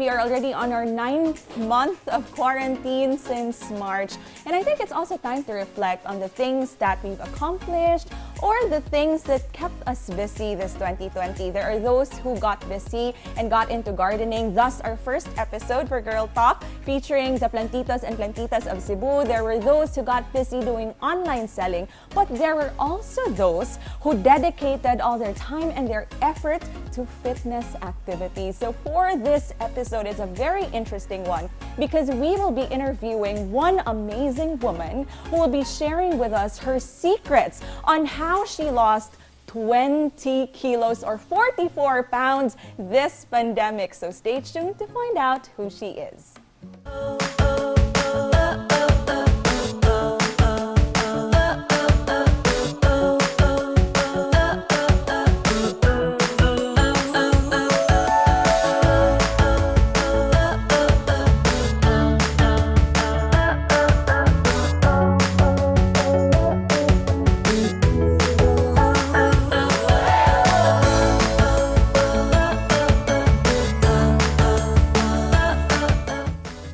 We are already on our ninth month of quarantine since March. And I think it's also time to reflect on the things that we've accomplished or the things that kept us busy this 2020. There are those who got busy and got into gardening. Thus, our first episode for Girl Talk featuring the plantitos and plantitas of Cebu. There were those who got busy doing online selling, but there were also those who dedicated all their time and their effort to fitness activities. So for this episode, it's a very interesting one because we will be interviewing one amazing woman who will be sharing with us her secrets on how she lost 20 kilos or 44 pounds this pandemic. So stay tuned to find out who she is.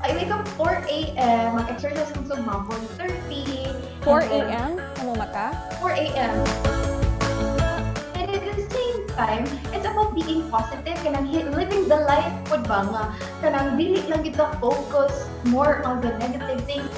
I wake up 4 a.m. Mag-exercise ko sa mga 4:30. 4 a.m. Kamumata? 4 a.m. And at the same time, it's about being positive, kanang living the life pud ba nga kanang dili lang kita focus more on the negative things.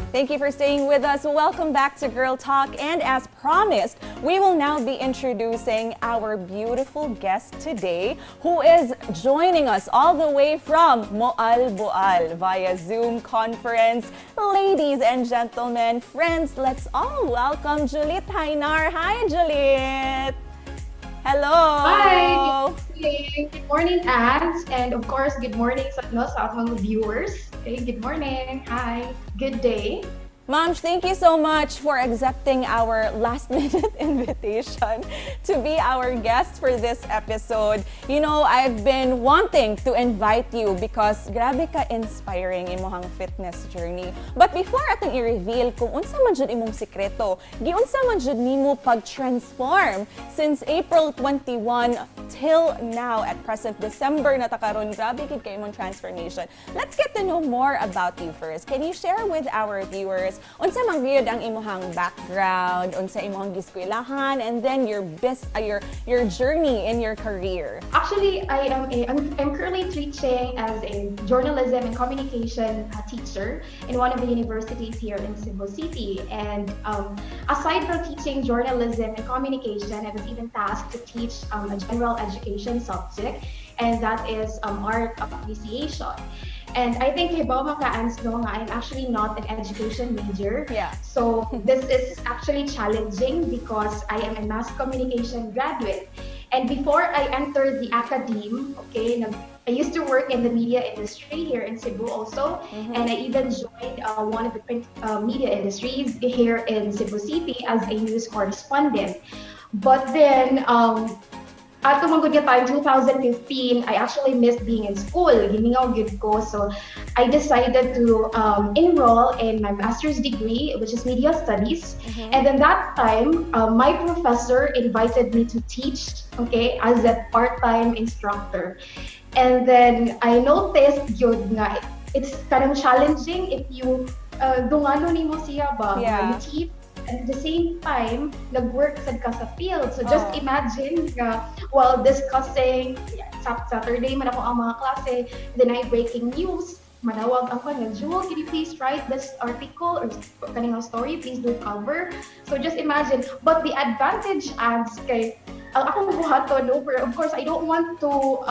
Thank you for staying with us. Welcome back to Girl Talk. And as promised, we will now be introducing our beautiful guest today, who is joining us all the way from Moalboal via Zoom conference. Ladies and gentlemen, friends, let's all welcome Juliet Hainar. Hi, Juliet. Hello. Hi. Good morning, Ants. And of course, good morning sa, no, sa atong mga viewers. Okay, good morning. Hi. Good day. Ma'am, thank you so much for accepting our last minute invitation to be our guest for this episode. I've been wanting to invite you because grabe ka inspiring imong fitness journey. But before atong i-reveal kung unsa man jud imong sikreto, giunsa man jud nimo pag-transform since April 21 till now at present December na ta karon, grabe gid kay imong transformation. Let's get to know more about you first. Can you share with our viewers unsa man gyud ang imong background, unsa imong giskwelahan, and then your bis your journey in your career? Actually, I'm currently teaching as a journalism and communication teacher in one of the universities here in Cebu City. And aside from teaching journalism and communication, I was even tasked to teach a general education subject, and that is art appreciation. And I think hibaw man ka, Ans, no, nga I'm actually not an education major. So this is actually challenging because I am a mass communication graduate. And before I entered the academe, okay, I used to work in the media industry here in Cebu also, and I even joined one of the print media industries here in Cebu City as a news correspondent. But then, ato man gud nga time 2015, I actually missed being in school. Gimingaw gyud ko. So I decided to enroll in my master's degree, which is media studies. And then that time, my professor invited me to teach, okay, as a part-time instructor. And then I noticed gyud nga it's kind of challenging if you dungano nimo siya ba, you teach and at the same time nag-work sad ka sa field. So just Oh. imagine nga while discussing, Saturday man ako ang mga klase, then I breaking news, manawag ako nga, "Jewel, can you please write this article or kaning story, please do cover." So just imagine. But the advantage, Ans, kay ang akong buhaton, no, pero of course I don't want to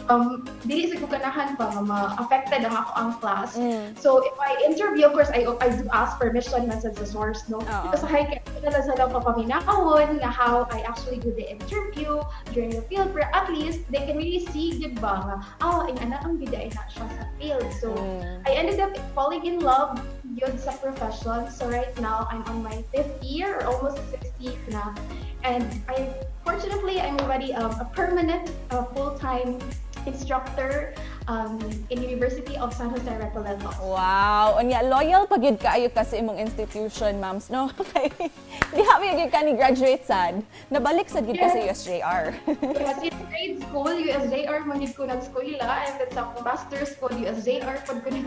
dili sa ko ganahan pa nga ma-affected ang ako ang class. So if I interview, of course I do ask permission man sa source, no. Oo. Kasi hay kay na lang sila papaminawon na how I actually do the interview during the field, pero at least they can really see gid ba nga ah ay ana ang bida na siya sa field. So I ended up falling in love yun sa profession. So right now, I'm on my fifth year or almost sixth year na. And I fortunately, I'm already a permanent full-time instructor in University of San Jose Recoletos. Wow! Unya, loyal pa gyud kaayo ka sa imong institution, ma'ams, no? Kay diha mi gyud ka ni graduate sad. Nabalik sad gyud ka sa USJR. Yes, it's Grade school, USJR man gyud ko nag-eskwela, and then sa akong master's ko, USJR pod ko na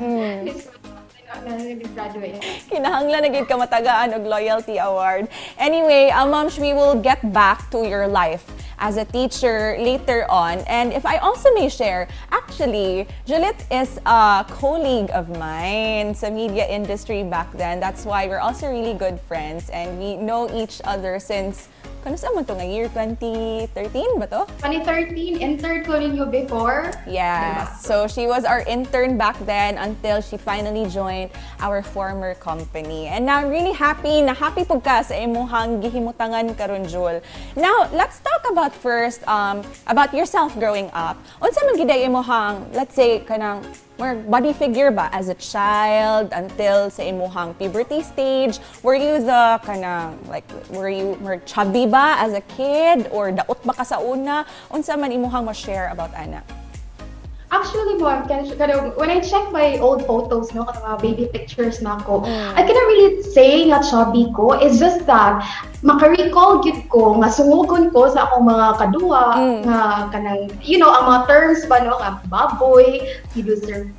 nag-graduate. Kinahanglan na gyud ka matagaan og loyalty award. Anyway, Ma'am, we will get back to your life as a teacher later on. And if I also may share, actually, Juliet is a colleague of mine sa media industry back then. That's why we're also really good friends and we know each other since kanus-a man to nga year, 2013 ba to? 2013, intern ko ninyo before. Yes. So she was our intern back then until she finally joined our former company. And now I'm really happy na happy pud ka sa imuhang gihimutangan karon, Jul. Now, let's talk about first about yourself growing up. Unsa man gyud imuhang, let's say, kanang more body figure ba as a child until sa imuhang puberty stage? Were you the kanang, like, were you more chubby ba as a kid or daot ba ka sa una? Unsa man imuhang ma-share about ana? Actually, ma'am, when I check my old photos, no, kanang mga baby pictures nako, I cannot really say nga chubby ko. It's just that maka-recall gyud ko nga sungugon ko sa akong mga kaduwa nga kanang ang mga terms ba, no, nga baboy, producer,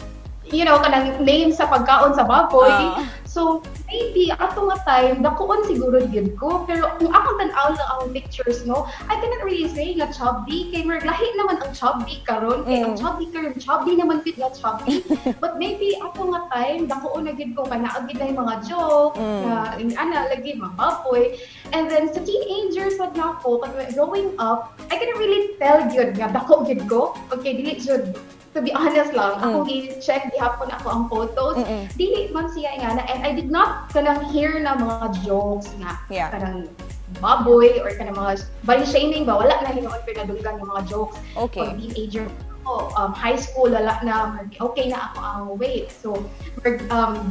kanang name sa pagkaon sa baboy. So, maybe ato nga time dakuon siguro gyud ko, pero kung akong tan-aw lang ang pictures, no, I cannot really say nga chubby kay murag lahi naman ang chubby karon, kay ang chubby karon, chubby naman fit nga chubby. But maybe ato nga time dakuon na gyud ko, kana gyud na yung mga joke na ana lagi, mga baboy. And then sa teenagers sad nako, growing up, I cannot really tell gyud nga dako gyud ko. Okay, dili jud, to be honest lang, akong i-check gihapon ako ang photos, dili man siya nga na, and I did not kanang hear na mga jokes nga kanang baboy or kanang mga body shaming ba. Wala na hinuon ko nadunggan ng mga jokes. Pag teenager ako, high school, wala na, okay na ako ang weight. So,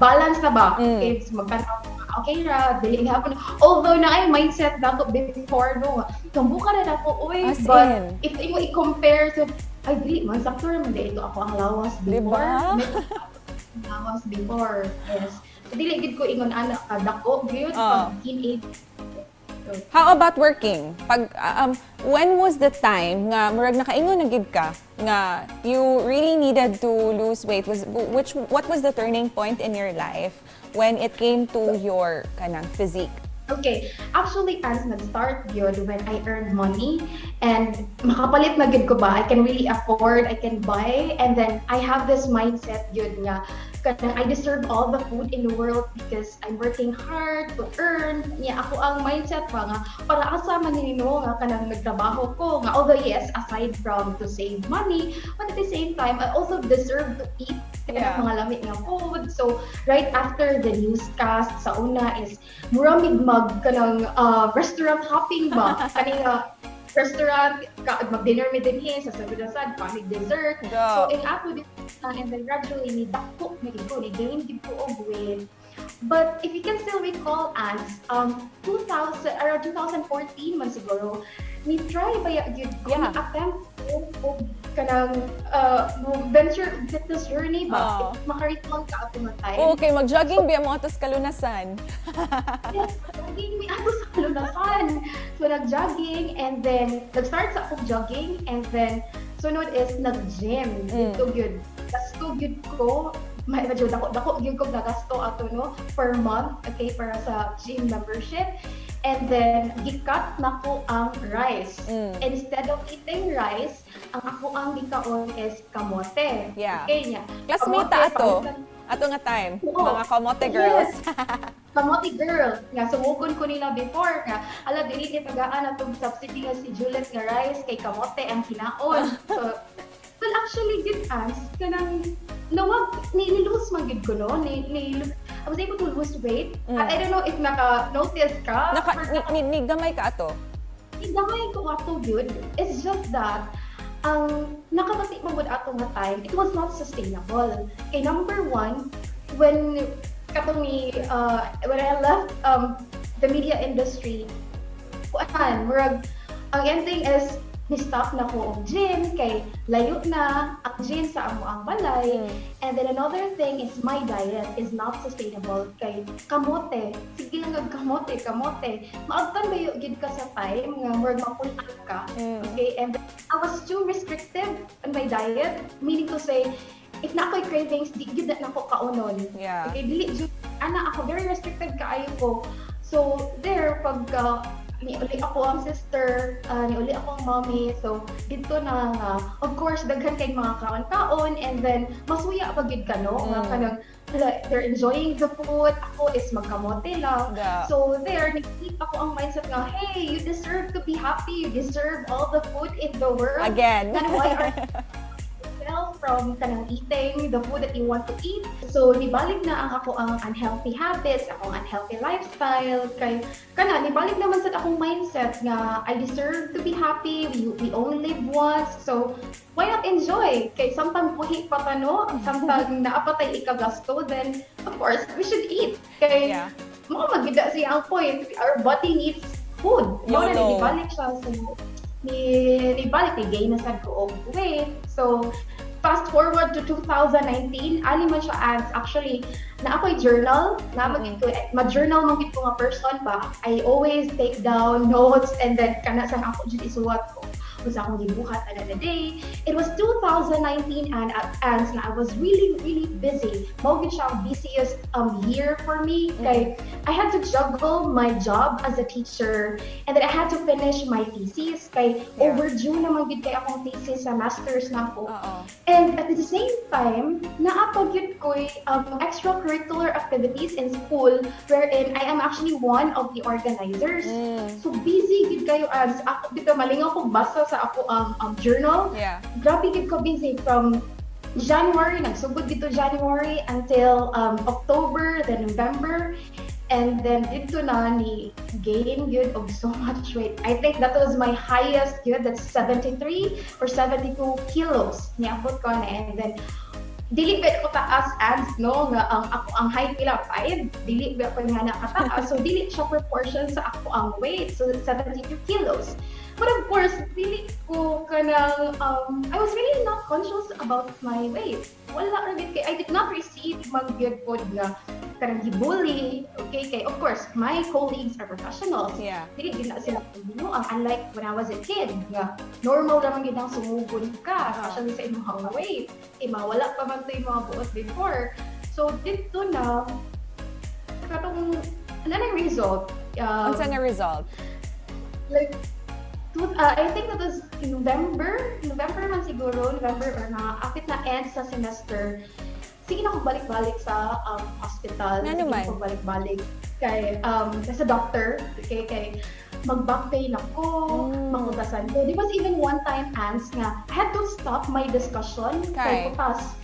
balance na ba? Okay, so magtanaw ko nga, okay ra, dili gihapon. Although na ay mindset na ako before, no, tumbuka na ako, uy, As but in. If imo i-compare to, ay, dili man, sakto naman ito ako ang lawas before. Diba? May lawas before, yes. So, dili gid ko ingon ana ka dako gyud pag teenage. So, How about working? Pag when was the time nga murag nakaingon na gid ka nga you really needed to lose weight? Was which what was the turning point in your life when it came to your kanang physique? Okay, actually, as nag-start yun when I earned money and makapalit na gyud ko ba, I can really afford, I can buy, and then I have this mindset yun nga, kanang I deserve all the food in the world because I'm working hard to earn. Niya ako ang mindset ba nga, para asa man nino nga kanang nagtrabaho ko, nga although yes, aside from to save money, but at the same time, I also deserve to eat kanang mga lami nga food. So, right after the newscast sa una is muramig mag kanang restaurant hopping ba, kaning restaurant ka, mag-dinner mi dinhi sa Sagudasad, kamig dessert. So in ato din, and then gradually ni dako na gid ko, ni gain gid ko og weight. But if you can still recall, as 2000, around 2014 man siguro, ni try ba gyud ko, ni attempt ko og kanang mo venture og fitness journey ba, if maka-recall ka ato nga time. Okay, mag-jogging biya mo ato sa Kalunasan. Yes, jogging mi ato sa Kalunasan. So nag-jogging and then nag-start sa akong jogging and then sunod is nag-gym. Dito gyud. Gasto gyud ko, medyo dako dako gyud ko nagasto ato, no, per month, okay, para sa gym membership. And then gikat nako ang rice. Instead of eating rice, ang ako ang gikaon is kamote. Okay niya. Classmate Kamote, ato. Ato nga time. Oo. Mga kamote girls. Kamote girl nga sumugon ko nila before nga ala, dili ni tagaan atong subsidy nga si Juliet nga rice kay kamote ang kinaon. So well, actually gid as kanang nawag ni lose man gid ko, no, ni I was able to lose weight. I don't know if naka notice ka. Naka, ni gamay ka ato. Gamay ko ato gyud. It's just that ang nakabati man gud ato nga time, it was not sustainable. Kay number one, when katong ni when I left the media industry, kuan, murag ang ending is Ni-stop na ko og gym kay layo na ang gym sa amoang balay. And then another thing is my diet is not sustainable kay kamote, sige lang kag kamote, kamote. Maabtan ba gyud ka sa time nga murag mapul ka? Okay, and I was too restrictive on my diet, meaning to say, if naa ko'y cravings, di gyud na nako kaunon. Okay, dili jud ana ako, very restricted kaayo ko. So there, pagka niuli akoang sister, niuli akoang mommy. So didto na nga, of course, daghan kay mga kaon-kaon and then masuya pa gyud ka, no? Nga kanang hala, they're enjoying the food, ako is magkamote lang. So there, nag-keep akoang mindset nga, "Hey, you deserve to be happy. You deserve all the food in the world." Again. And why are yourself from kanang eating the food that you want to eat? So, nibalik na ang akoang unhealthy habits, akong unhealthy lifestyle. Kay, kana, nibalik naman sa akong mindset nga I deserve to be happy. We only live once. So, why not enjoy? Kay samtang buhi pa ta, no? Samtang naa pa tay ikagasto, then, of course, we should eat. Kay, mao man gyud siya ang point. Our body needs food. Mao na YOLO. Nibalik siya. So, ni balik, ni gain na sad ko og weight. So, fast forward to 2019, ani man siya as actually naa ko'y journal, na mag ko ma-journal man gid ko nga person ba. I always take down notes and then kana sa ako jud isuwat ko unsa akong gibuhat another day. It was 2019 and na I was really, really busy. Mao gyud siya ang busiest year for me kay I had to juggle my job as a teacher and then I had to finish my thesis kay overdue naman gyud kay akong thesis sa masters nako. Oo. And at the same time, naa pa gyud ko'y extracurricular activities in school wherein I am actually one of the organizers. So busy gyud kayo as ako dito, malingaw ko basa sa akoang journal. Grabe gyud ko busy from January, nagsugod didto January until October, then November. And then didto na ni gain gyud og so much weight. I think that was my highest gyud, that's 73 or 72 kilos. Niabot ko na and then dili ba ko taas as no nga ang akoang height pila, 5, dili ba ko nga nakataas, so dili siya proportion sa akoang weight, so 72 kilos. But of course, dili ko kanang I was really not conscious about my weight. Wala ra gyud kay I did not receive man gyud pod nga kanang gibully, okay? Kay of course my colleagues are professionals. Dili gyud na sila ang unlike when I was a kid nga normal naman gyud ang sungubon ka, especially sa imong weight, eh, mawala pa man to yung mga buot before. So didto na katong ano na yung result? Unsa nga result? Like I think that was November, November man siguro, November or na apit na end sa semester. Sige na ako balik-balik sa hospital. Nga Sige naman? na ako balik-balik kay sa doctor, kay mag-back pain ako, makutasan ko. There was even one time, Ans, nga I had to stop my discussion Kay? Kay kutas.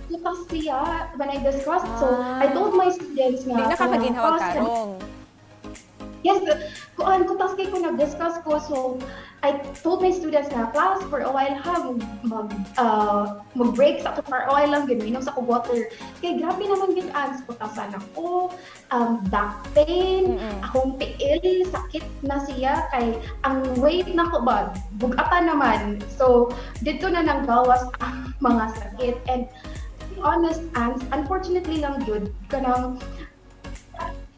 Kutas siya when I discussed. So, I told my students nga, Di na ka kaginhawa "Class, karong. Yes, kuan kutas kay ko nag-discuss ko. So, I told my students na, "Class, for a while ha, mag-break sa ako for a while lang, gud, minom sa ako water." Kay grabe naman gud, Ans, kutasan ako, back pain, akong tiil, sakit na siya, kay ang weight nako ba, bugatan naman. So, didto na nang gawas ang mga sakit. And to be honest, Ans, unfortunately lang gyud, kanang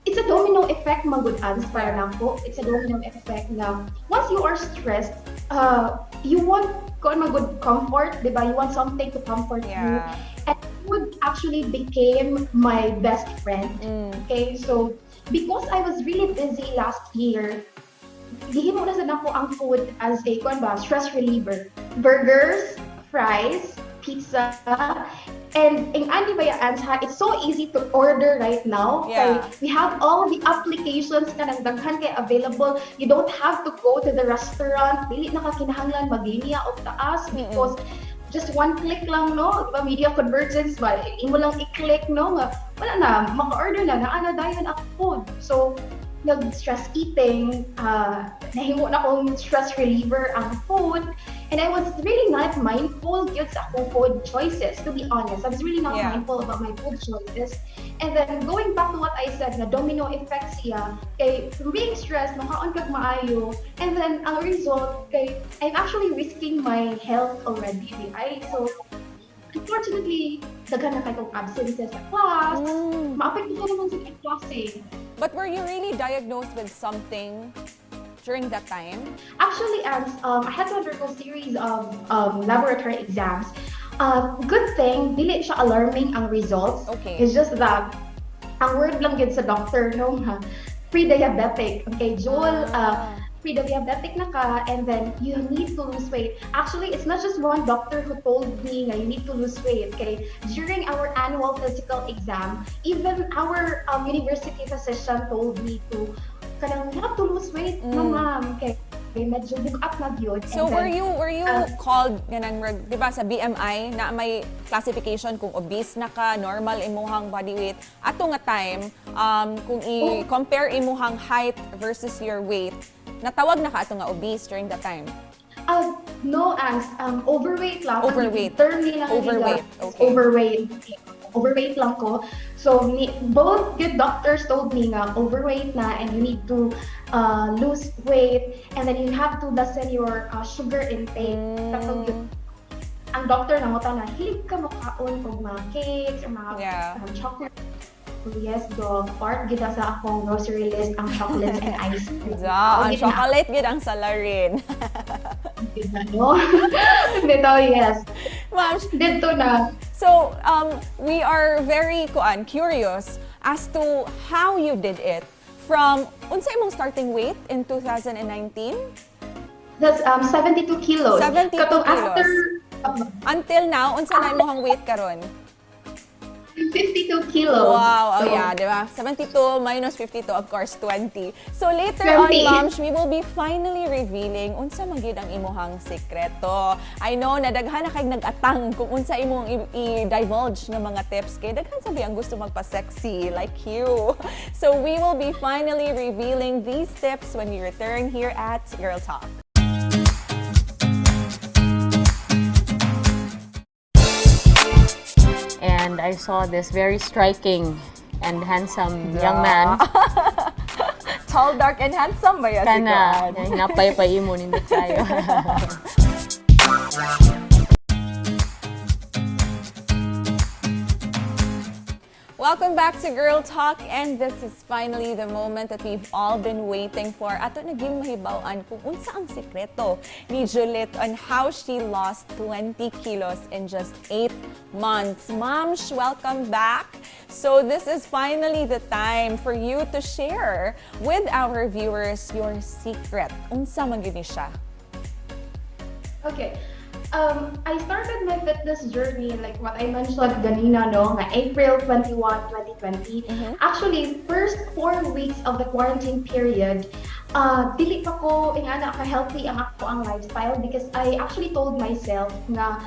it's a domino effect man gud, Ans, para nako. It's a domino effect na once you are stressed, you want kuan man gud, comfort, di ba? You want something to comfort you. And food actually became my best friend. Okay, so because I was really busy last year, gihimo na sad nako ang food as a kuan ba, stress reliever. Burgers, fries, pizza, and ing ani ba ya, Ans, ha, it's so easy to order right now. Kay we have all the applications kanang daghan kay available. You don't have to go to the restaurant. Dili na ka kinahanglan maglinya og taas because just one click lang, no? Diba, media convergence ba? Imo lang i-click, no? Nga, wala na, maka-order na, naa na dayon ang food. So, nag-stress eating, nahimo na akong stress reliever ang food. And I was really not mindful gyud sa akong food choices, to be honest. I was really not mindful about my food choices. And then going back to what I said, na domino effect siya, kay from being stressed, makaon kag maayo, and then ang result, kay I'm actually risking my health already. Di ay? So, unfortunately, daghan na kaayo kong absences sa class. Maapektuhan naman sa class eh. But were you really diagnosed with something during that time? Actually, as I had to undergo series of laboratory exams. Good thing, dili siya alarming ang results. It's just that, ang word lang gyud sa doctor, no, ha, pre-diabetic. Okay, Joel, pre-diabetic na ka, and then you need to lose weight. Actually, it's not just one doctor who told me nga you need to lose weight. Okay, during our annual physical exam, even our university physician told me to kanang you have to lose weight, ma'am. Okay, medyo bugat na gyud. So And were then, you called ganang di ba sa BMI na may classification kung obese na ka, normal imuhang body weight? Ato nga time, kung i-compare imuhang height versus your weight, natawag na ka ato nga obese during that time? No, as overweight lang. Overweight. Ang term nila Overweight, nila is okay. overweight. Overweight lang ko. So, both good doctors told me nga overweight na and you need to lose weight and then you have to lessen your sugar intake. Katong yun. Ang doctor nangutana, "Hilig ka mokaon og mga cakes or mga chocolate?" "Yes, doc. Part gyud sa akong grocery list ang chocolates and ice cream." Da, ang Gyud na. Chocolate gid ang salarin. Gyud na, no? Dito, yes. Ma'am, Dito na. so, we are very kuan curious as to how you did it. From unsa imong starting weight in 2019 That's 72 kilos. 72 Katong kilos. after until now, unsa na imong weight karon? 52 kilos. Wow, oh So, yeah, di ba? 72 minus 52, of course, 20. So later on, 20. Moms, we will be finally revealing unsa man gyud ang imuhang sikreto. I know na daghan na kay nag-atang kung unsa imong i-divulge nga mga tips kay daghan sabi ang gusto magpa-sexy like you. So we will be finally revealing these tips when we return here at Girl Talk. And I saw this very striking and handsome young man. Tall, dark, and handsome ba yan si Kana, Kuan? napay pa imo nindot kayo. Welcome back to Girl Talk, and this is finally the moment that we've all been waiting for. Ato naging mahibaw-an kung unsa ang sikreto ni Juliet on how she lost 20 kilos in just 8 months. Moms, welcome back. So this is finally the time for you to share with our viewers your secret. Unsa man gyud ni siya? Okay. I started my fitness journey, like what I mentioned ganina, no, nga April 21, 2020. Actually, first 4 weeks of the quarantine period, dili pa ko ingana ka healthy ang ako ang lifestyle because I actually told myself nga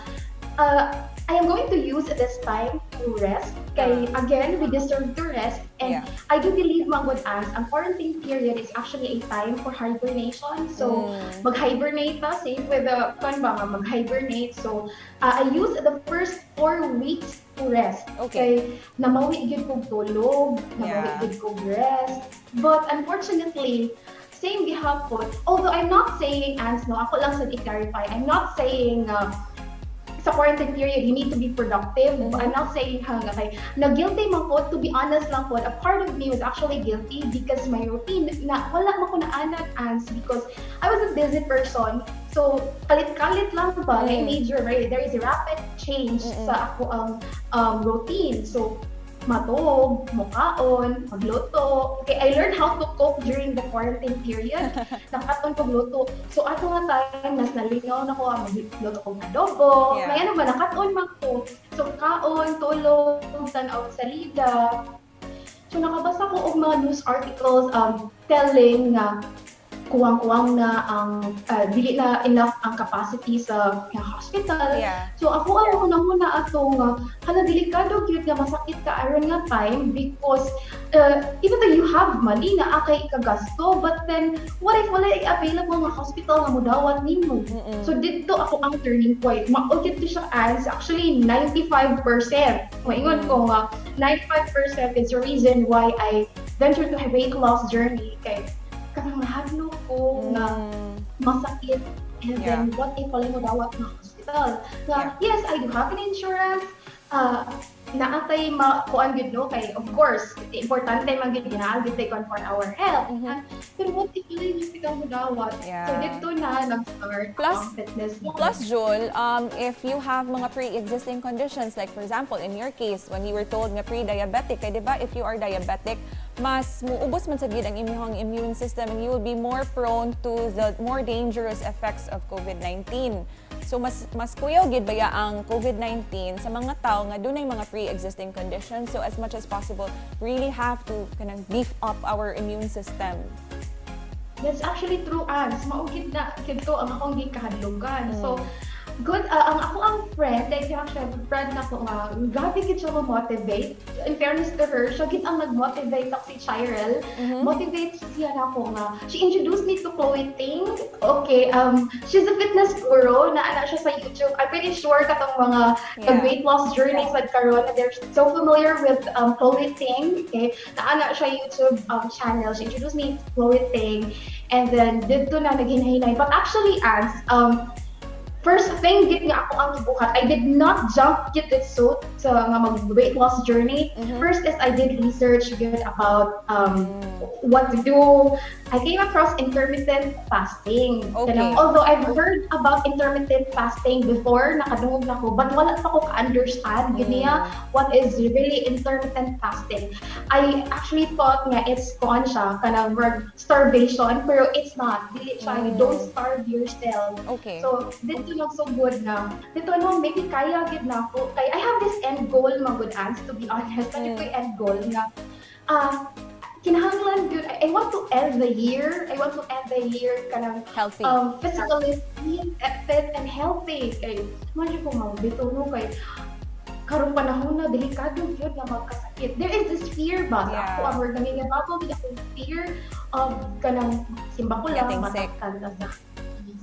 I am going to use this time to rest. Kay again, we deserve to rest. And I do believe, man gud, as ang quarantine period is actually a time for hibernation. So, mag-hibernate ta, same with the kan ba nga mag-hibernate. So, I used the first 4 weeks to rest. Kay namawi gyud kog tulog, namawi gyud kog rest. But unfortunately, same gihapon. Although I'm not saying, Ans, no, ako lang sa i-clarify, I'm not saying sa quarantine period, you need to be productive. I'm not saying ha, nga kay na-guilty man ko, to be honest lang po, a part of me was actually guilty because my routine, na wala man ko naanad, Ans, because I was a busy person. So, kalit-kalit lang ba, na major, right? There is a rapid change sa ako ang routine. So, matog, mukaon, magluto. Okay, I learned how to cook during the quarantine period. Nakaton kog luto. So ato nga time, mas nalingaw na ko, magluto kog adobo. May ano ba, nakaton man ko. So kaon, tulog, tan-aw salida. So nakabasa ko og mga news articles telling nga Kuwang-kuwang na ang dili na enough ang capacity sa hospital. So ako ang una-una atong hala, delikado gyud nga masakit ka aron nga time because even though you have money naa kay kagasto, but then what if wala available nga hospital nga mudawat nimo? So didto ako ang turning point. Mao gyud to siya as actually 95%. Maingon ko nga 95% is the reason why I ventured to a weight loss journey kay kanang nahadlok ko nga masakit and then what if wala mo dawat nga hospital nga yes, I do have an insurance, naa tay makuan gyud, no, kay of course importante man gyud naa gyud tay kuan for our health. Pero what if wala yung hospital mo dawat? So didto na nag-start ang fitness. Plus, Jewel, if you have mga pre-existing conditions, like for example, in your case, when you were told nga pre-diabetic, kay di ba, if you are diabetic, mas muubos man sa gid ang imong immune system and you will be more prone to the more dangerous effects of COVID-19. So mas kuyaw gid baya ang COVID-19 sa mga tao nga dunay mga pre-existing conditions. So as much as possible, really have to kanang beef up our immune system. That's actually true, Ans. Mao gid na kidto ang akong gikahadlokan. So, good, ang ako ang friend, like actually, friend na ko nga, grabe gid siya mo-motivate. In fairness to her, siya gid ang nag-motivate ako, si Chirel. Motivate siya na ako nga. She introduced me to Chloe Ting. Okay, she's a fitness guru na ana siya sa YouTube. I'm pretty sure katong mga the weight loss journey sa karon na they're so familiar with Chloe Ting. Okay, na ana siya YouTube channel. She introduced me to Chloe Ting. And then, didto na naghinay-hinay. But actually, as first thing gid nga ako ang gibuhat, I did not jump gid it so sa nga mag weight loss journey. First is I did research gid about what to do. I came across intermittent fasting. Kanang, although I've heard about intermittent fasting before, nakadungog na ko, but wala pa ko ka-understand gid niya what is really intermittent fasting. I actually thought nga it's kuan siya, kanang word starvation, pero it's not. Dili siya, you don't starve yourself. So, didto nagsugod na. Didto no, maybe kaya gid na ako. Kay I have this end goal, mga good aunts, to be honest. Ano ko yung end goal nga, kinahanglan gyud I want to end the year. I want to end the year kanang Healthy. Physically fit and healthy. Kay man ko nga bitaw no, kay karong panahon na delikado gyud nga magkasakit. There is this fear ba sa ako ang word nangingibabaw gid akong fear of kanang simba ko lang Getting sick. Mataktan ta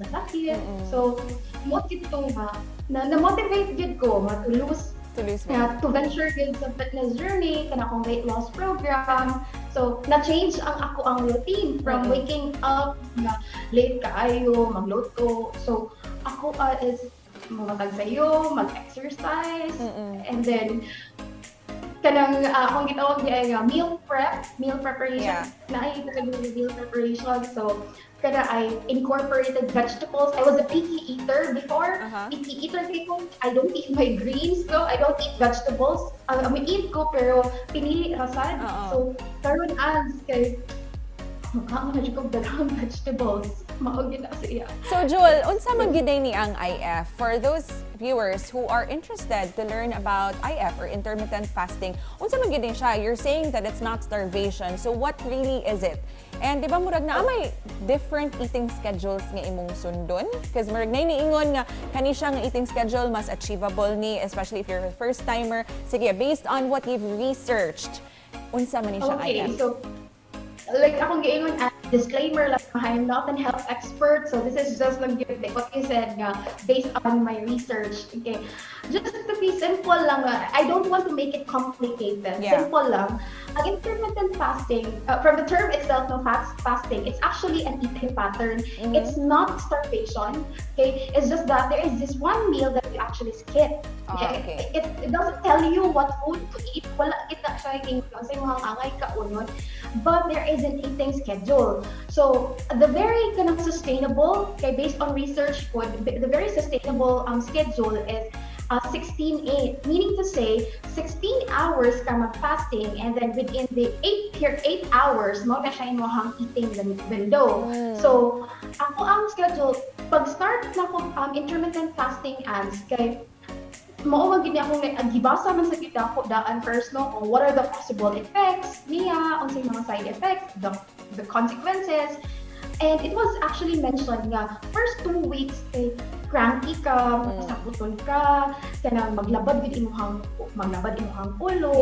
sa sakit. So mo kito nga na na-motivate gyud ko nga to lose To lose weight. Na to venture gyud sa fitness journey kana akong weight loss program. So na-change ang ako ang routine from waking up na late kaayo, magluto. So ako is mamatag sayo, mag-exercise, and then kanang akong gitawag di ay nga meal prep, meal preparation. Na ay talagang meal preparation. So kana I incorporated vegetables. I was a picky eater before. Picky eater kay ko. I don't eat my greens, no. I don't eat vegetables. I mean, eat ko pero pinili ra sad. Oo. So karon as kay makaon na jud kog daghang vegetables. Mao gyud na siya. So Jewel, unsa man gyud ni ang IF for those viewers who are interested to learn about IF or intermittent fasting? Unsa man gyud ni siya? You're saying that it's not starvation. So what really is it? And di ba murag naa may different eating schedules nga imong sundon? Because murag nay niingon nga kani siya nga eating schedule mas achievable ni, especially if you're a first timer. Sige, based on what you've researched, unsa man ni siya Okay, IF? So like akong giingon as disclaimer lang, I'm not an health expert, so this is just like what you said nga, based on my research. Okay, just to be simple lang, I don't want to make it complicated. Simple lang. Ang intermittent fasting, from the term itself, no, fasting, it's actually an eating pattern. It's not starvation. Okay, it's just that there is this one meal that you actually skip. It doesn't tell you what food to eat. Wala kita siya ingon sa imong angay kaunon. But there is an eating schedule. So the very kind of sustainable, okay, based on research po, the very sustainable schedule is 16-8, meaning to say 16 hours ka mag-fasting and then within the 8 hours mo na siya imong eating window. So ako ang schedule pag start na ko intermittent fasting as kay mao man gid ni akong gibasa man sa kita ako daan first, no, kung what are the possible effects niya, unsay mga side effects, the consequences. And it was actually mentioned nga first 2 weeks kay cranky ka, masakuton ka, kanang maglabad imong ulo.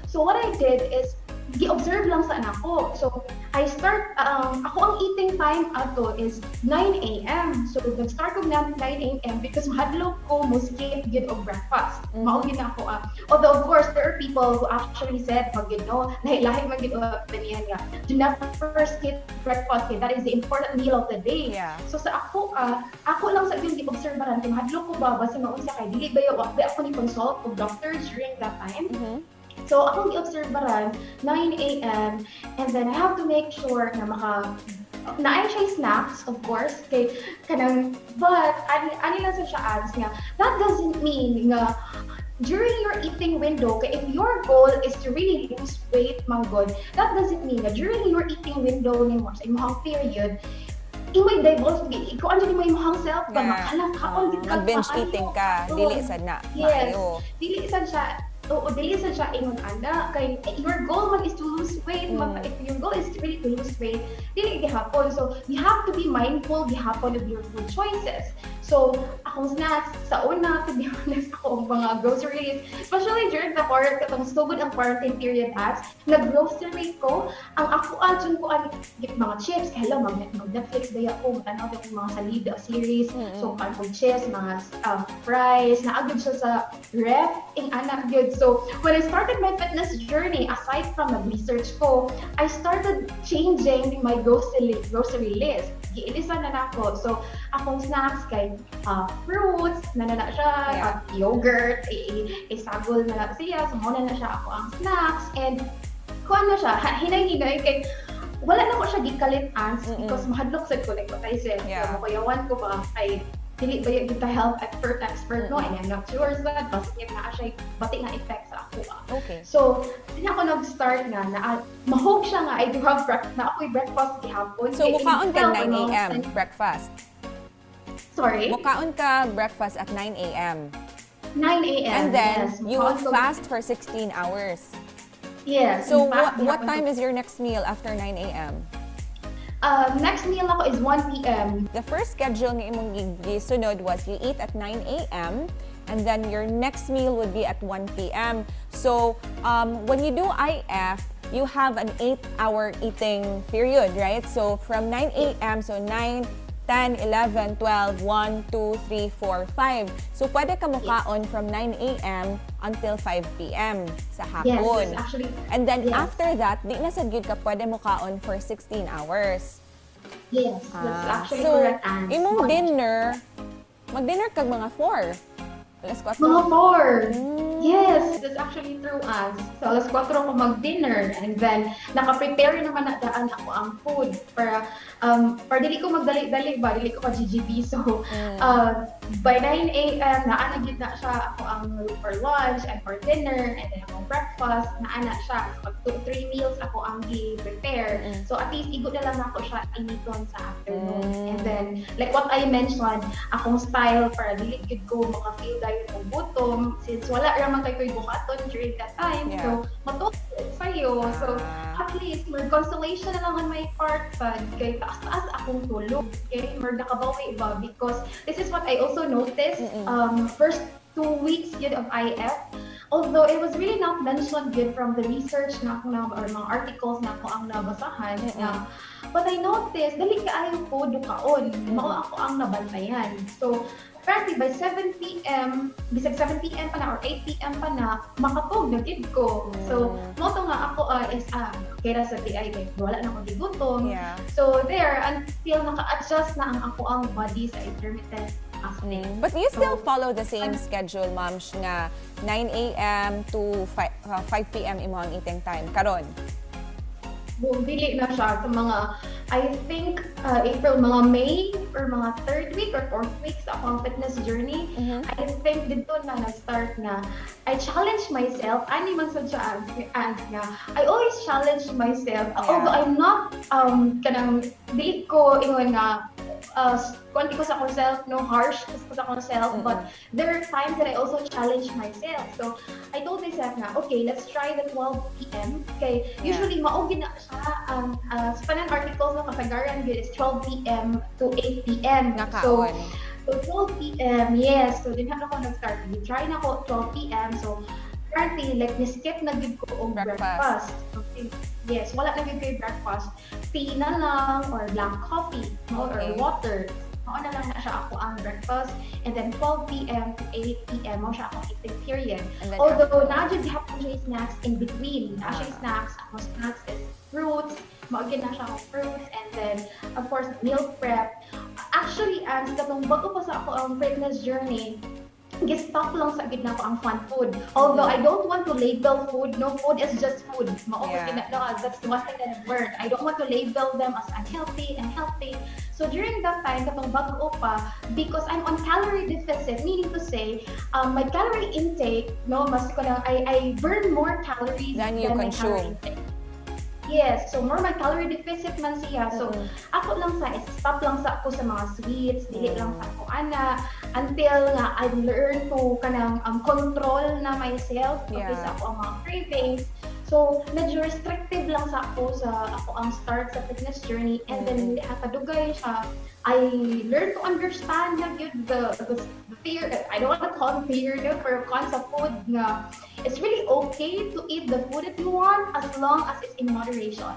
So what I did is gi-observe lang sa nako. So I start ako ang eating time ato is 9 a.m. So nag-start ko na 9 a.m. because mahadlok ko mo skip gyud og breakfast. Mao gyud na ako ah. Although, of course, there are people who actually said pag gyud no, lahi-lahi man gyud og opinion nga do never skip breakfast kay that is the important meal of the day. So sa ako ako lang sa gyud gi-obserbaran kay mahadlok ko ba basta maunsa kay dili ba wa ba ako ni consult og doctors during that time. So, akong gi-obserbaran, 9 a.m. And then I have to make sure na maka naay siya snacks, of course, kay kanang, but ani lang sa siya ads nga, that doesn't mean nga during your eating window, kay if your goal is to really lose weight, manggod, that doesn't mean na during your eating window nimo sa imong period, imo i-divulge, ikaw ano mo imong self ba, makalang kaon gid ka Mag-binge kaayo. Eating ka, dili sad na Yes. maayo. Dili sad siya, oo, dili sad siya ingon ana kay your goal man is to lose weight. If your goal is really to lose weight, dili gihapon. So you have to be mindful gihapon of your food choices. So akong snacks sa una, to be honest, ako ang mga groceries, especially during the quarantine, katong sugod ang quarantine period as nag-grocery ko, ang ako adyon ko ang mga chips kay hello, mag Netflix daya ko, matanaw ko mga salida series. So kan kog chips, mga fries, naa gyud siya sa ref ing ana gyud. So when I started my fitness journey, aside from nag-research ko, I started changing my grocery list. Giilisan na nako. So akong snacks kay fruits na na siya, yogurt, isagol na na siya. So mao na na siya ako ang snacks and kuan na siya, hinay-hinay kay wala na ko siya gikalit ans because mahadlok sad ko, like what I said. Makuyawan ko ba kay dili ba yung kita health expert no, and I'm not sure sa basta naa siya bati nga effect sa ako ah. So, di na ako nag-start nga na mahog siya nga I do have breakfast na ako'y breakfast gihapon. So Kay mukaon ka instead, 9 a.m. breakfast. Sorry? Mukaon ka breakfast at 9 a.m. 9 a.m. And then Yes. you will Mukaon ko- fast for 16 hours. Yes. So In fact, what gihapon time ko- is your next meal after 9 a.m.? Next meal ako is 1 p.m. The first schedule nga imong gisunod was you eat at 9 a.m. and then your next meal would be at 1 p.m. So when you do IF, you have an 8-hour eating period, right? So from 9 a.m., so 9, 10, 11, 12, 1, 2, 3, 4, 5. So pwede ka mukaon from 9 a.m. until 5 p.m. sa Yes, hapon. that's actually And then yes. after that, di na sad gyud ka pwede mukaon for 16 hours. Yes, that's Ah, actually so, correct, Anne. imong dinner, mag-dinner kag mga 4. Alas 4. Mga 4. Yes, that's actually true, Ans. So, alas 4 ko mag-dinner and then naka-prepare naman na daan ako ang food para dili ko magdali-dali ba, dili ko ka-GGB. So, by 9 a.m. naa na gyud na siya ako ang for lunch and for dinner and then akong breakfast, naa na siya. So, pag two, three meals ako ang gi-prepare. So, at least igo na lang ako siya initon sa afternoon. And then, like what I mentioned, akong style para dili gyud ko maka-feel dayon og gutom since wala ra man kay ko'y buhaton during that time. So, matulog sayo. So, at least more consolation na lang on my part pag kay taas-taas akong tulog. Okay? More nakabawi ba because this is what I also noticed first 2 weeks yun of IF. Although it was really not mentioned good from the research na ako na or mga articles na ako ang nabasahan na, but I noticed dali kaayo ko dukaon. Mao ako ang nabantayan. So apparently by 7 p.m., bisag 7 p.m. pa na or 8 p.m. pa na, makatog na gid ko. So mao to nga ako is kaya sa PI kay wala na ko gigutom. So there until naka-adjust na ang ako ang body sa intermittent fasting. But you still So, follow the same schedule, ma'am, nga 9 a.m. to 5 p.m. imo ang eating time karon? Boom, dili na siya sa mga, I think, April, mga May, or mga third week or fourth week sa akong fitness journey. I think dito na nag-start na I challenge myself. Ani man sa siya, Ans, nga. I always challenge myself. Although I'm not, kanang, dili ko ingon nga, konti ko sa akong self, no, harsh ko sa akong self, but there are times that I also challenge myself. So, I told myself na, "Okay, let's try the 12 p.m." Okay, usually, mao na siya, sa tanan articles na kasagaran, gyud is 12 p.m. to 8 p.m. Nga So, kaon. So 12 p.m., yes. So, dinha na ko nag-start. We try na ko 12 p.m. So, currently, like, ni-skip na gyud ko og Breakfast. Breakfast. Okay. Yes, wala na gyud ko'y breakfast. Tea na lang or black coffee, no, or water. Mao na lang na siya ako ang breakfast. And then 12 p.m. to 8 p.m. mao siya akong eating period. And then Although, naa jud gihapon siya snacks in between. Naa siya snacks. Ako snacks is fruits. Mao gyud na siya akong fruits. And then, of course, meal prep. Actually, as katong bago pa sa ako ang fitness journey, gi-stop lang sa gyud nako ang fun food. Although I don't want to label food, no, food is just food. Mao yeah. No, that's the one thing that I've learned. I don't want to label them as unhealthy and healthy. So during that time, katong bago pa, because I'm on calorie deficit, meaning to say, my calorie intake, no, mas ko lang, I burn more calories than you my calorie consume. Intake. Yes, so more my calorie deficit man siya. So ako lang sa stop lang sa ako sa mga sweets, dili lang sa ako ana until nga I learn to kanang control na myself, okay, sa ako ang mga cravings. So medyo restrictive lang sa ako sa ako ang start sa fitness journey and then kadugay siya, I learned to understand na gyud the theory. I don't want to call it theory, no, pero concept food nga it's really okay to eat the food that you want as long as it's in moderation.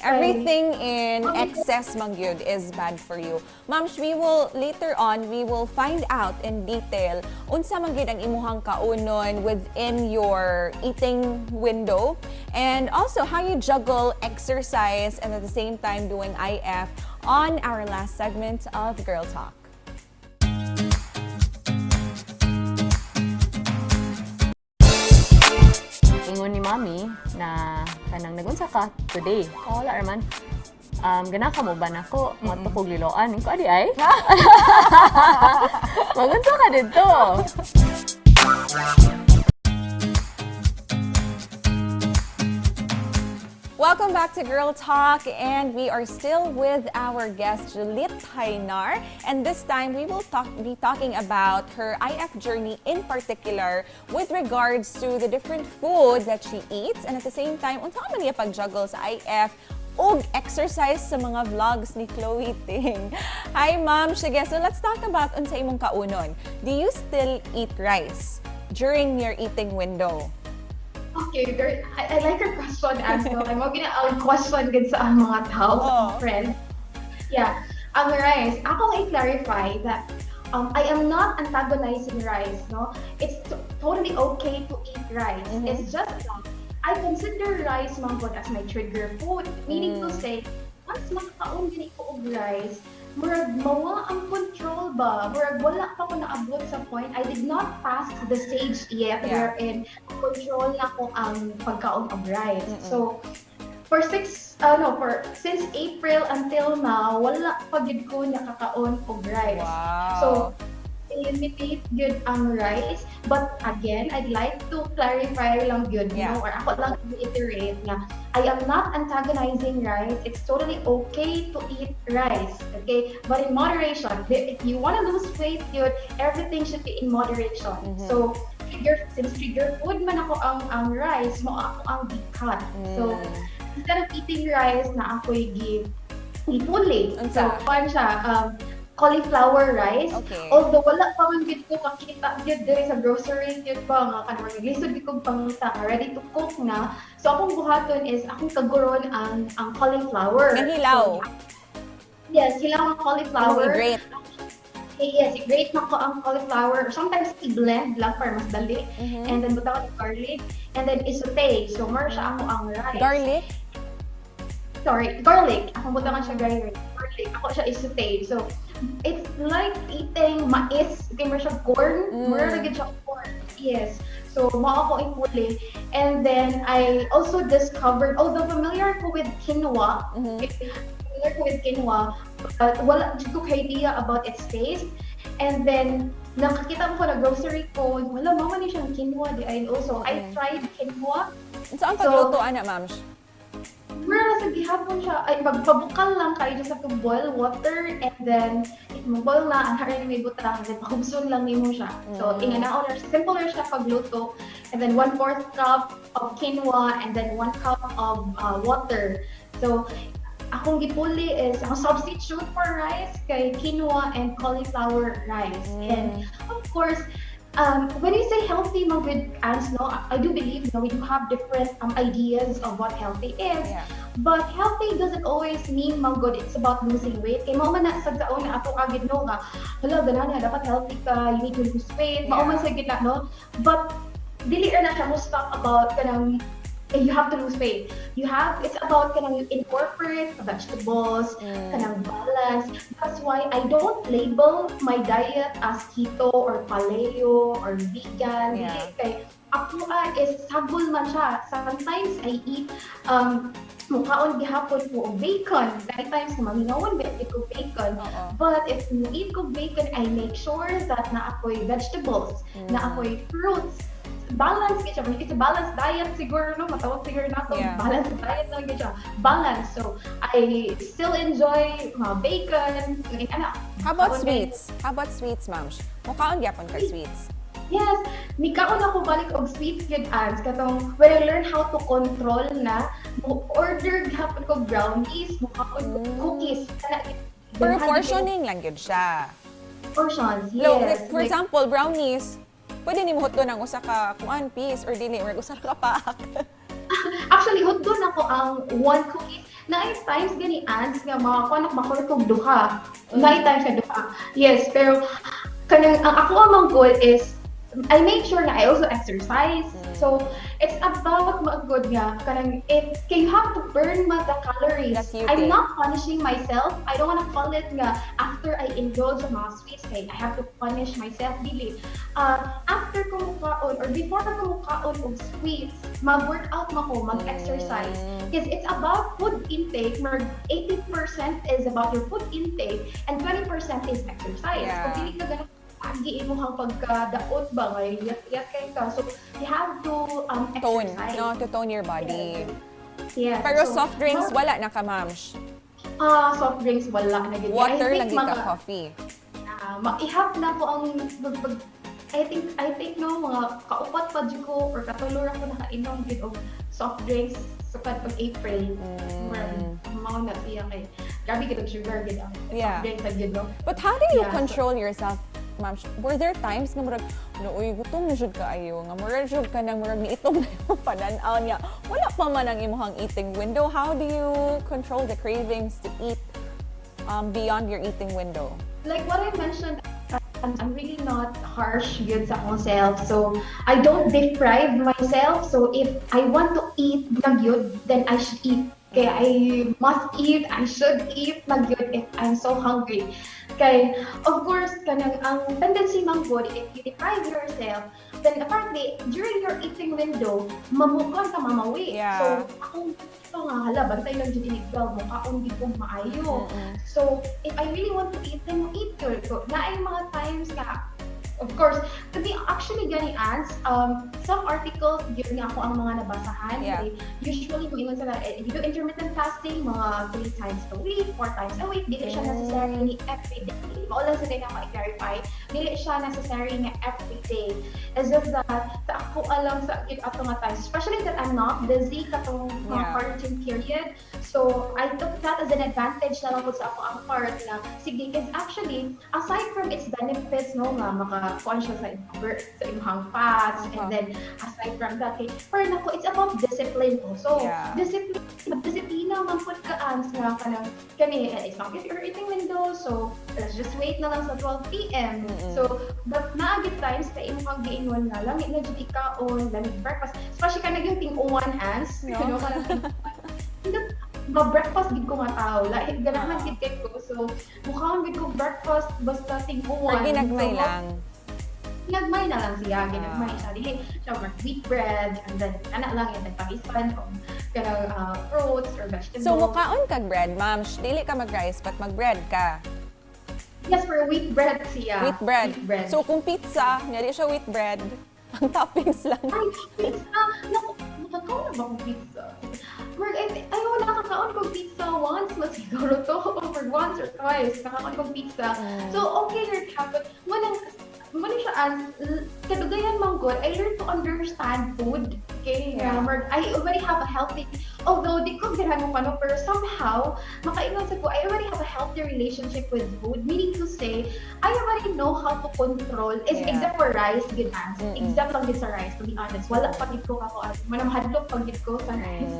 Everything in excess man gyud is bad for you. Ma'am, we will later on we will find out in detail unsa man gyud ang imuhang kaunon within your eating window and also how you juggle exercise and at the same time doing IF on our last segment of Girl Talk. Ingon ni Mami na kanang nagunsa ka today. Oh, wala raman. Gana ka mo ba nako? Ngadto kog Liloan. Ko adi ay. Magunsa ka didto. Welcome back to Girl Talk, and we are still with our guest Juliet Tynar. And this time, we will be talking about her IF journey in particular with regards to the different food that she eats, and at the same time, unsa man niya pag-juggle sa IF ug exercise sa mga vlogs ni Chloe Ting. Hi, Ma'am. Sige, so let's talk about unsa imong kaunon. Do you still eat rice during your eating window? Okay, I like your question, Anso. I'm gonna ang question gud sa ang mga tao, sa Oo. Mga friends. Yeah, ang rice. Ako i-clarify that I am not antagonizing rice, no? It's totally okay to eat rice. It's just that I consider rice man gud as my trigger food. Meaning to say, once makakaon gani ko og rice, murag mawa ang control ba? Murag wala pa ko naabot sa point. I did not pass the stage yet wherein control na ko ang pagkaon og rice. So, for six, no, for since April until now, wala pa gyud ko nakakaon og rice. So, eliminate gyud ang rice. But again, I'd like to clarify lang gyud, no, or ako lang reiterate na I am not antagonizing rice. It's totally okay to eat rice, okay? But in moderation. If you want to lose weight, gyud, everything should be in moderation. So, since trigger food man ako ang rice, mao ako ang gi-cut. So, instead of eating rice na ako'y gipuli. Unsa? So, kuan siya, cauliflower rice. Although wala pa man gyud ko kakita gyud diri sa grocery gyud ba nga kanang lisod gyud kog pangita nga ready to cook na. So akong buhaton is akong kaguron ang cauliflower. Nga hilaw. So, yes, hilaw ang cauliflower. I-grate. Eh, yes, i-grate na ko ang cauliflower. Sometimes i-blend lang para mas dali. And then butang ko garlic and then i-saute. So more siya ako ang rice. Garlic? Sorry, garlic. Akong butangan siya garlic. Garlic. Ako siya i-saute. So, it's like eating mais. Okay, more siya corn. More mm. Siya corn. Yes. So, mao ako ipuli. And then, I also discovered, although familiar ko with quinoa, okay, familiar ko with quinoa, but wala jud ko idea about its taste. And then, nakakita ko na grocery ko, wala mama ni siyang quinoa di ay. Also, I tried quinoa. Unsa ang pagluto ana, ma'am? Mura na sa gihapon siya ay magpabukal lang kayo, just have to boil water and then if mo boil na ang hari may butang, then pahubson lang nimo siya. So ingana or simpler siya pagluto, and then 1/4 cup of quinoa and then 1 cup of water. So akong gipuli is ang substitute for rice kay quinoa and cauliflower rice. And of course, when you say healthy man gud, Ans, no, I do believe, no, we do have different ideas of what healthy is. But healthy doesn't always mean man gud it's about losing weight. Kay mao man na sa taon na ato agad, no, nga hala, gana na dapat healthy ka, you need to lose weight. Mao man sa gitna, no? But dili ra na siya mo stop about kanang eh, you have to lose weight. You have it's about kanang you incorporate vegetables, kanang balance. That's why I don't label my diet as keto or paleo or vegan. Dili kay ako is sagol man siya. Sometimes I eat mukaon gihapon ko og bacon. Many times na mamingawan ba ko bacon. Oo. But if mo eat ko bacon, I make sure that na ako'y vegetables, na ako'y fruits. Balance gyud siya. It's a balanced diet siguro, no? Matawag siguro na to. Balanced diet lang gyud siya. Balance. So, I still enjoy mga bacon. Ano, How about kaon sweets? How about sweets, ma'am? Mukaon gyapon ka sweets? Yes, nikaon ako balik og sweets gyud, Ans, katong when I learn how to control na, mo order gihapon ko brownies, mukaon ko cookies. Kana, Pero daghan portioning lang gyud siya. Portions, yes. Lo, like, for Like, example, brownies, pwede nimo hutdon ang usa ka kuan piece or dili or usa ka pack. Actually, hutdon ako ang one cookies. Naay times gani, Ans, nga makakuha na makuha kog duha. Naay times nga duha. Yes, pero kanang ang ako among goal is I make sure na I also exercise. So, it's about good nga kanang if kay you have to burn ma the calories. That you I'm take. Not punishing myself. I don't wanna call it nga after I indulge sa mga sweets kay I have to punish myself, dili. After ko mukaon or before ko mukaon og sweets, mag-workout ma ko, mag-exercise. Because it's about food intake. Mer 80% is about your food intake and 20% is exercise. Kung dili ka ganun agi imong pagkadaot ba ngay iyat kay ka. So you have to Tone, exercise. No? To tone your body. Yes. Pero So, soft drinks, wala na ka, ma'am. Ah, soft drinks wala na gyud. Water I think lagi ka, mga, coffee. Ah, maihap na ko ang I think no, mga kaupat pa jud ko or katulo ra ko nakainom gid og soft drinks sukad pag April. Mao na siya kay grabe gid og sugar gid ang soft drinks gid, no. But how do you Yeah, so- control yourself, ma'am? Were there times nga murag, no, uy, gutom na jud kaayo, nga murag jud ka nang murag niitom na yung panan-aw niya. Wala pa man ang imong eating window. How do you control the cravings to eat beyond your eating window? Like what I mentioned, I'm really not harsh gyud sa akong self. So, I don't deprive myself. So, if I want to eat na gyud, then I should eat. Kaya I must eat, I should eat na gyud if I'm so hungry. Kay, of course, kanang ang tendency man gud, if you deprive yourself, then apparently, during your eating window, mamukon ka mamawi. So, akong ito nga, hala, bantay lang jud inig 12, mukaon gid kong maayo. So, if I really want to eat, then mo eat yun. So, naay mga times nga, of course, to be actually gani, Ans, some articles, yun nga ako ang mga nabasahan. Kay usually, kung sila, eh, if you do intermittent fasting, mga three times a week, four times a week, dili siya necessarily every day. Mao lang sa ako i-clarify, dili siya necessary nga every day. As if that, sa ako alam sa gyud ato nga times, especially that I'm not busy katong mga quarantine period. So, I took that as an advantage na lang po sa ako ang part na, sige, because actually, aside from its benefits, no, nga, maka-kuan siya sa imong fats, and then, aside from that, kay, pero nako, it's about discipline also. Discipline, disiplina man pud ka, Ans, nga kanang, kani, eh, it's not if you're eating window, so, let's just wait na lang sa 12 p.m. So, but naa gyud times kay imong kang giingon nga, langit na jud ikaon, lamig breakfast, especially kanang yung ting-uwan, Ans, No? you know, kanang ting-uwan. Ma-breakfast gid ko nga tao, lahi ganahan gid kay ko. So, mukaon gid ko breakfast basta ting-uwan. Or ginagmay So, lang. Ginagmay na lang siya, ginagmay siya. Dili siya mag wheat bread and then ana lang and then pagisan og kanang fruits or vegetables. So, mukaon kag bread, ma'am. Dili ka mag-rice, but mag-bread ka. Yes, for wheat bread siya. Wheat bread. Wheat bread. So, kung pizza, nga di siya wheat bread, ang toppings lang. Ay, pizza! Naku, nakakaon na ba akong pizza? Work, ay, nakakaon kog pizza once, mas siguro to, or once or twice, nakakaon kog pizza. So, okay ra gihapon. Mao siya as, kadugayan man gud, I learned to understand food. Okay, yeah. I already have a healthy, although di ko ganahan mo kano, pero somehow, makaingon sa ko, I already have a healthy relationship with food. Meaning to say, I already know how to control, is except for rice, gud. Except lang gud sa rice, to be honest. Wala pa gid ko kako, manam hadlok pa gid ko sa rice.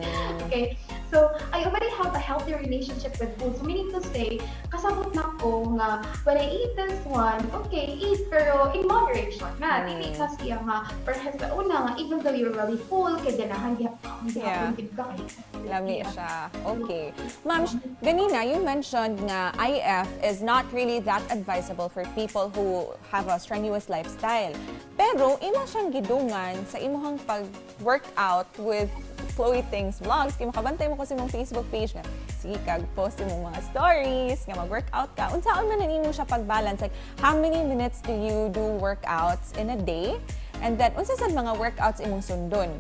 Okay? So, I already have a healthy relationship with food. So, meaning to say, kasabot na ko nga, when I eat this one, okay, eat, pero in moderation na. Dili kasi nga, perhaps sa una nga, even though you're really full, kay ganahan gihapon gid ka kay Lami siya. Okay. Ma'am, ganina, you mentioned nga IF is not really that advisable for people who have a strenuous lifestyle. Pero, imo siyang gidungan sa imuhang pag-workout with Chloe Ting's Vlogs. Kay makabantay mo kasi imong Facebook page nga, sige kag post imong mga stories, nga mag-workout ka. Unsaon man na nimo siya pag-balance? Like, how many minutes do you do workouts in a day? And then, unsa sad mga workouts imong sundon?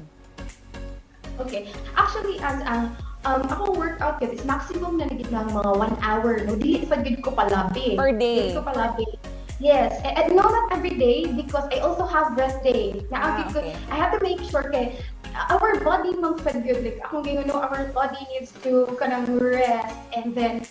Okay. Actually, as ang akong workout gud is maximum na gid ng mga 1 hour, no? Dili sa gid ko palabi. Per day? Dili ko palabi. Yes, and no, not every day because I also have rest day. Na ko, I have to make sure kay our body man sad gud, like akong gingon, no, our body needs to kanang rest and then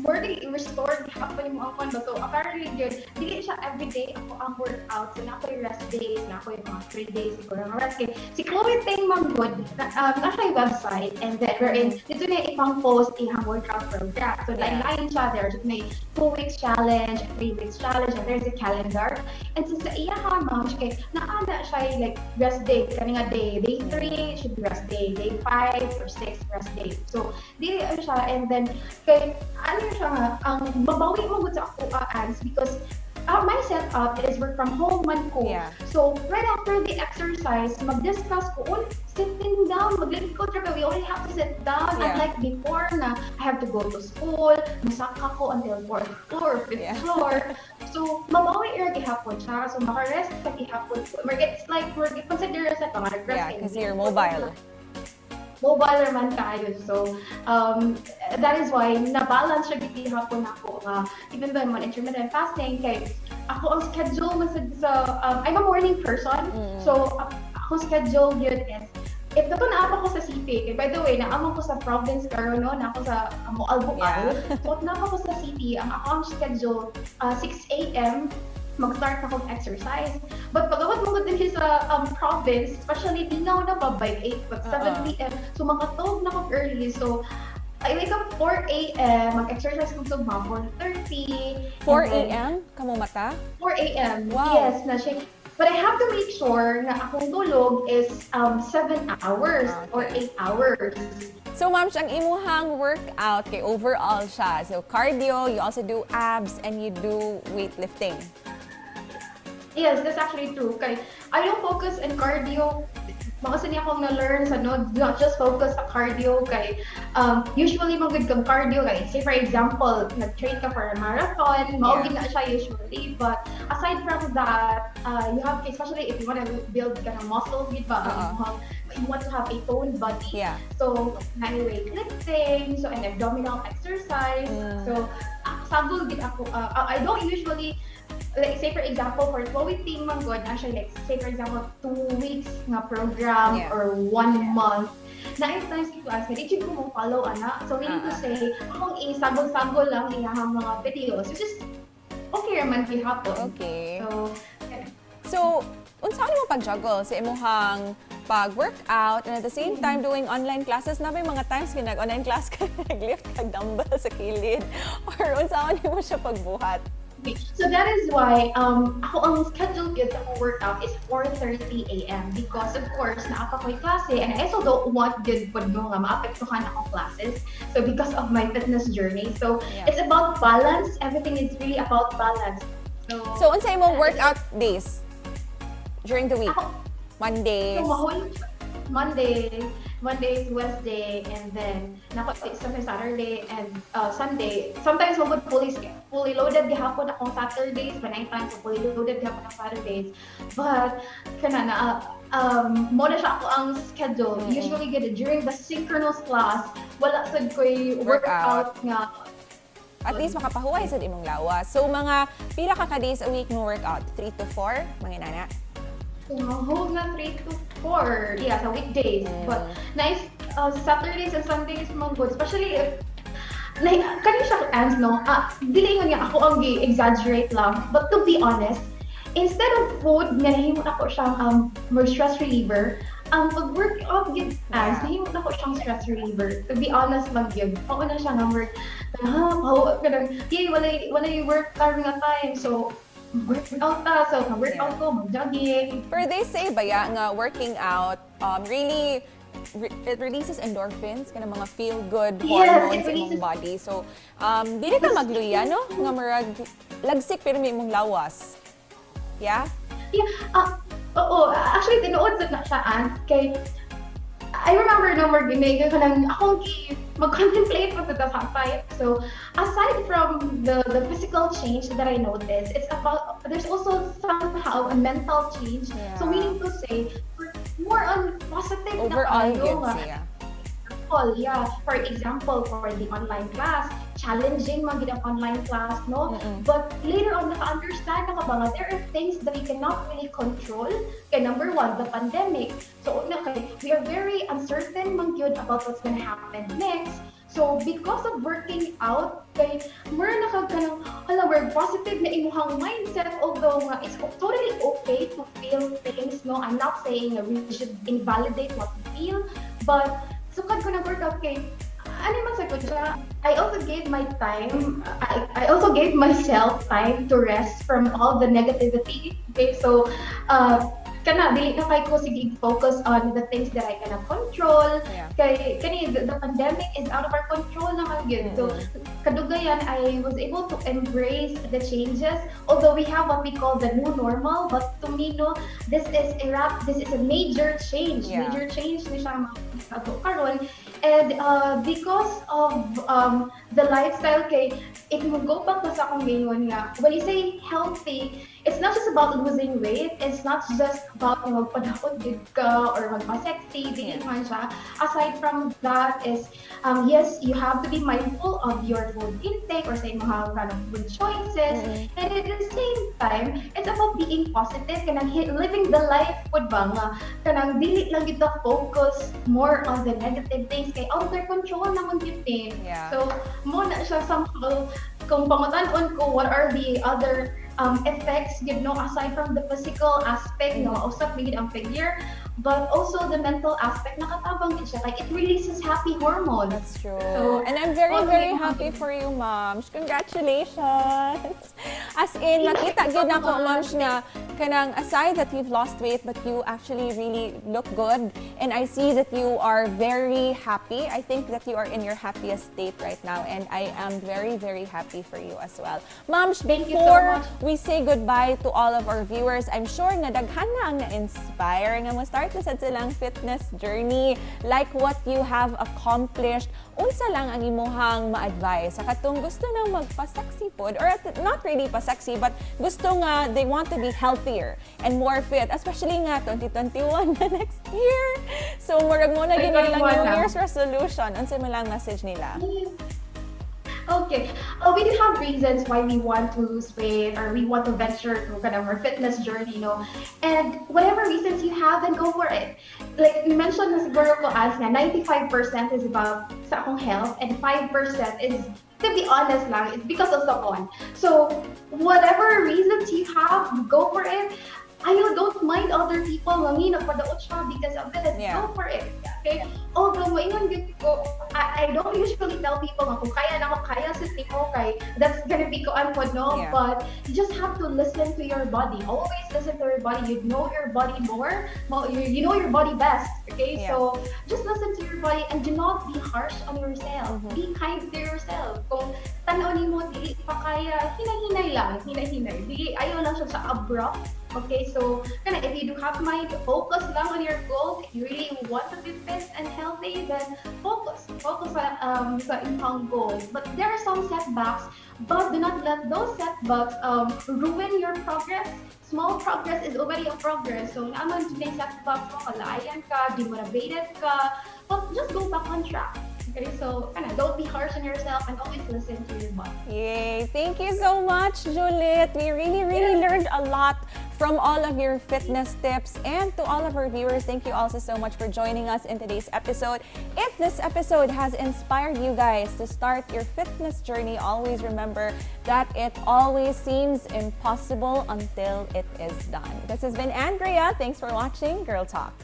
more restored gihapon mo ang kuan ba. So apparently gyud dili siya every day ako ang workout. So naa ko'y rest days, naa ko'y mga 3 days siguro nga rest day. Si Chloe Ting man gud, naa siya website and then wherein dito na ipang post ihang workout program. So lain-lain siya there. May 2 weeks challenge, 3 weeks challenge, and there's a calendar. And so sa iyaha, ma'am, kay naa na siya like rest day kani nga day, day 3 should be rest day, day 5 or 6 rest day. So dili ano siya and then kay ano siya nga ang mabawi mo gud sa ako ans because my setup is work from home man ko. So, right after the exercise, mag-discuss ko, on sitting down, maglingkod ra, we only have to sit down. Unlike before na I have to go to school, musaka ko until fourth floor, fifth floor. So, mabawi ra gihapon siya. So, maka-rest sa gihapon ko. It's like, we're consider sa nga nag-rest Yeah, kay because you're mobile. Mobile man kayo. So, that is why na-balance siya gihapon ako nga even though I'm on intermittent fasting, kay ako ang schedule man sa I'm a morning person. So, ako schedule yun is if nato naa pa ko sa city, kay by the way, naa man ko sa province karon, no, naa ko sa Moalboal. So, naa pa ko sa city, ang ako ang schedule, 6 a.m. mag-start na akong exercise. But pag abot mo din sa province, especially tingaw na pa by 8, but 7 p.m. So makatulog na ako early. So I wake up 4 a.m., mag-exercise ko sa mga 4:30. 4 and then a.m. Kamo mata? 4 a.m. Wow. Yes, na siya. But I have to make sure na akong tulog is 7 hours or 8 hours. So, ma'am, ang imuhang workout kay overall siya. So, cardio, you also do abs, and you do weightlifting. Yes, that's actually true. Kay I don't focus in cardio. Mao sa niya akong na-learn sa, no, not just focus sa cardio kay usually man gud kang cardio kay say for example, nag-train ka for a marathon, mao gid na siya usually, but aside from that, you have, especially if you want to build ka ng muscle gid ba, you want to have a toned body, so na weightlifting, so and abdominal exercise. So sagol gid ako. I don't usually, like say for example, for Chloe Ting man gud na siya, like say for example 2 weeks nga program or one month na times ko as di jud ko mo follow ana. So meaning to say, akong isagol-sagol lang iyahang mga videos, which is okay raman gihapon. So yeah. So, unsa mo pag-juggle sa imuhang pag-workout and at the same time doing online classes? Na may mga times nga nag-online class ka, nag-lift kag dumbbell sa kilid or unsa mo siya pagbuhat? Okay. So that is why ako ang schedule gyud sa akong workout is 4:30 a.m. because of course naa pa ko'y klase and I also don't want gyud pod, no, nga maapektuhan akong classes. So because of my fitness journey. So it's about balance. Everything is really about balance. So, So, unsa imong workout days during the week? Ako, Mondays. So, mahol Monday, Mondays, Wednesday, and then nako sometimes Saturday and Sunday. Sometimes mo fully loaded gihapon akong Saturdays, but nine times fully loaded gihapon ang Saturdays. But kana na Mao na siya akoang schedule. Usually gud during the synchronous class, wala sad ko'y Workout. Workout nga. At least makapahuway sad imong lawas. So mga pila ka days a week mo workout? 3 to 4, mga inana? So, whole na 3 to 4. Yeah, sa weekdays. But nice Saturdays and Sundays man good. Especially if like, kani siya ans, no? Ah, dili nga niya ako ang gi-exaggerate lang. But to be honest, instead of food, nga nahimo nako siyang more stress reliever, ang pag-workout gid ans, nahimo nako siyang stress reliever. To be honest lang gyud. Mao na siya nga work. Ha, oh, kanang, yay, walay work karon nga time. So, workout ta. So, workout ko, mag-jogging. Pero they say baya nga working out really it releases endorphins, kana mga feel good hormones It sa imong body. So dili ka magluya, no, nga murag lagsik pero may imong lawas. Yeah? Yeah, ah, oo, actually tinuod sad na siya, Ant, kay I remember no more ginay kanang akong gi mag-contemplate pa sa time. So, aside from the physical change that I noticed, it's about there's also somehow a mental change. So meaning to say, we're more on positive Overall na kaayo good nga. siya. Example, yeah. For example, for the online class, challenging man gid ang online class, no? But later on, naka-understand na ka ba nga there are things that we cannot really control. Kay number one, the pandemic. So, una kay, we are very uncertain man gyud about what's gonna happen next. So, because of working out, kay, mura na kag kanang, hala, we're positive na imuhang mindset, although nga, it's totally okay to feel things, no? I'm not saying na we should invalidate what we feel, but sukad ko nag-workout kay, ano man sa ko siya, I also gave myself time to rest from all the negativity. Okay, so, kana, dili na kay ko sige focus on the things that I cannot control. Kay, kani, the pandemic is out of our control naman gyud. So, kadugayan, I was able to embrace the changes. Although we have what we call the new normal, but to me, no, this is a major change. Major change ni siya mga karon. And because of the lifestyle kay, it will go back to sa akong gayon nga, when you say healthy, it's not just about losing weight, it's not just about magpadaot gid ka or magpa-sexy, dili man siya. Aside from that is, yes, you have to be mindful of your food intake or sa imong kind of food choices. And at the same time, it's about being positive, kanang living the life pud ba nga, kanang dili lang kita focus more on the negative things kay out of their control naman gyud eh. So, mao na siya somehow, kung pangutan-on ko what are the other effects gyud, no, aside from the physical aspect, no, usap gyud ang figure, but also the mental aspect, nakatabang gid siya, like it releases happy hormones. That's true. So, And I'm very, oh, very okay. happy for you, Ma'am. Congratulations! As in, nakita Thank you gyud so nako, Ma'am, much. Na kanang aside that you've lost weight, but you actually really look good. And I see that you are very happy. I think that you are in your happiest state right now. And I am very, very happy for you as well. Ma'am, Thank you so before much. We say goodbye to all of our viewers, I'm sure na daghan na ang na-inspire nga mo start na sad silang fitness journey like what you have accomplished. Unsa lang ang imuhang ma-advise sa katong gusto nang magpa-sexy pod or not really pa-sexy but gusto nga they want to be healthier and more fit, especially nga 2021 na next year? So murag mao na gyud nilang 2021 New na. Year's resolution. Unsa man lang message nila? Okay. We do have reasons why we want to lose weight or we want to venture to kind of our fitness journey. And whatever reasons you have, then go for it. Like you mentioned na siguro ko as na 95% is about sa akong health and 5% is, to be honest lang, it's because of someone. So, whatever reasons you have, go for it. Ayaw, don't mind other people nga nga nagpadaot siya because of this. Go for it. Okay? Although, maingon gyud ko, I don't usually tell people nga kung kaya na ako, kaya sa nimo kay that's gonna be kuan po, no? But you just have to listen to your body. Always listen to your body. You know your body more. Well, you know your body best. Okay? So, just listen to your body and do not be harsh on yourself. Be kind to yourself. Kung tanaw nimo dili pa kaya, hinay-hinay lang, hinay-hinay. Dili ayaw lang siya sa abrupt. Okay, so kana if you do have mind, focus lang on your goals. If you really want to be fit and healthy, then focus. Focus sa imong goals. But there are some setbacks. But do not let those setbacks ruin your progress. Small progress is already a progress. So, naa man jud setbacks mo, kalaayan ka, demotivated ka, but just go back on track. Okay, so kind of don't be harsh on yourself and always listen to your body. Yay! Thank you so much, Juliet. We really, really learned a lot from all of your fitness tips. And to all of our viewers, thank you also so much for joining us in today's episode. If this episode has inspired you guys to start your fitness journey, always remember that it always seems impossible until it is done. This has been Andrea. Thanks for watching Girl Talk.